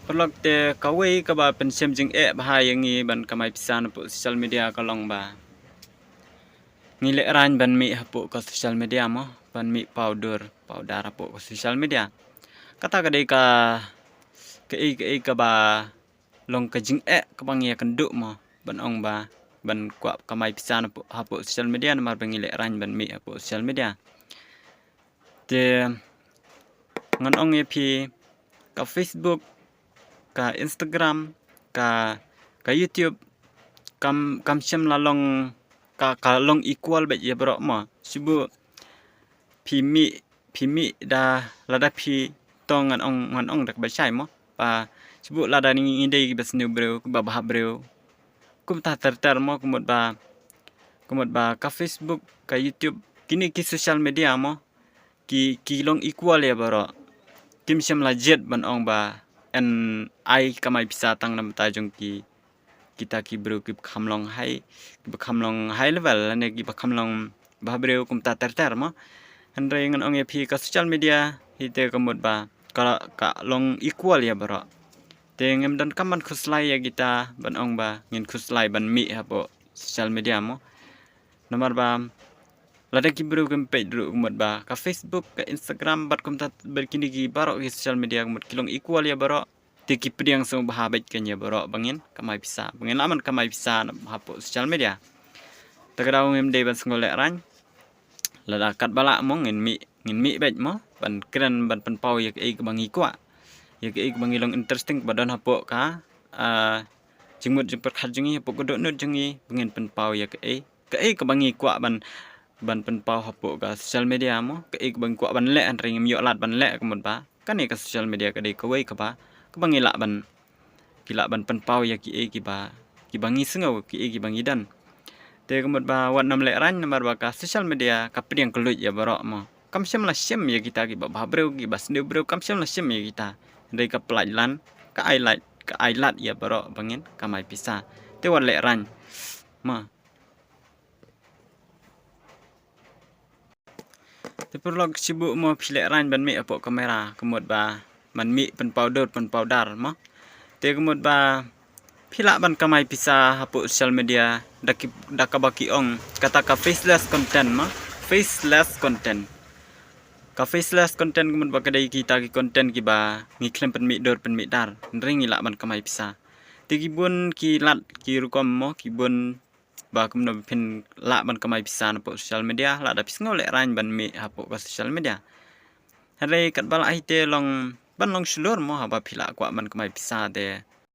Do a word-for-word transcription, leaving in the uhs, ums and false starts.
Paralok, te kawei kaba pynshem jingeh bha ïa ngi ban kamai pisa napoh social media ka long ba ngi lehraiñ ban mih hapoh ka social media mo, ban mih paw dur paw dar hapoh ka social media. Kata ka dei ka, kaei kaei kaba long ka jingeh kaba ngi ïakynduh mo, ban ong ba ban kwah kamai pisa napoh, hapoh social media, namar ba ngi lehraiñ ban mih hapoh social media. Te ngan ong ïa phi, ka Facebook, ka Instagram, ka, ka YouTube, kam, kam shym la long, ka, ka long equal beit ïa baroh mo. Shu buh phi mih, phi mih da, lada phi, to ngan ong, ngan ong da kaba shai mo. Ba shu buh lada ngi, ngi dei kiba sniew briew, kiba bha briew, kumta ter ter mo, ka mut ba, ka mut ba ka Facebook, ka YouTube, kine ki social media mo, ki, ki long equal ïa baroh. Kim shym la jied ban ong ba yn ai kamai pisa tang na bynta jong ki, kita ki briew kiba kham long high, kiba kham long high level lane kiba kham long bha briew, kumta ter ter mo. Hynrei ngan ong ïa phi, ka social media hi te ka mut ba ka, ka long equal ïa baroh. Te ngim donkam ban khuslai ïa kita ban ong ba ngin khuslai ban mih hapoh social media mo. Namar ba lada ki briew kim peit ruh, ka mut ba ka Facebook, ka Instagram, bad kumta, bad kine ki baroh ki social media, ka mut ki long equal ïa baroh. Te ki pdiang sngewbha beit kein ïa baroh ba ngin kamai pisa, ba ngin lah ban kamai pisa na, hapoh social media. Te ka daw ngim dei ban sngew lehraiñ. Lada katba lah mo ngin mih, ngin mih beit mo, ban kren, ban pynpaw ïa kaei kaba ngi kwah, ïa kaei kaba ngi long interesting kaba don hapoh ka, ah, jingmut jingpyrkhat jong ngi, hapoh ka dohnud jong ngi, ba ngin pynpaw ïa kaei, kaei kaba ngi kwah ban, ban pynpaw hapoh ka social media mo, kaei kaba ngi kwah ban leh, hynrei ngim ïoh lad ban leh, ka mut ba kane ka social media ka dei kawei kaba, kaba ngi lah ban, ki lah ban pynpaw ïa kiei kiba, kiba ngi sngew, kiei kiba ngi don. Te ka mut ba wat nym lehraiñ, namar ba ka social media ka pdiang kylluid ïa baroh mo. Kam shym la shim ïa kita kiba bha briew, kiba sniew briew, kam shym la shim ïa kita. Hynrei ka pyllait lan, ka ai lad, ka ai lad ïa baroh ba ngin kamai pisa. Te wat lehraiñ mo. Te paralok, shu buh mo phi lehraiñ ban mih hapoh kamera, ka mut ba ban mih pynpaw dur pynpaw dar mo. Te ka mut ba phi lah ban kamai pisa hapoh social media da ki, da kaba ki ong, kata ka faceless content mo, faceless content. Ka faceless content ka mut ba ka dei kita ki content kiba ngi khlem pynmih dur pynmih dar, hynrei ngi lah ban kamai pisa. Te ki bun ki lad ki rukom mo, ki bun ba kumno ba phin lah ban kamai pisa napoh social media, lada phi sngew lehraiñ ban mih hapoh ka social media. Hynrei katba lah hi te long ban long shlur mo, haba phi lah kwah ban kamai pisa te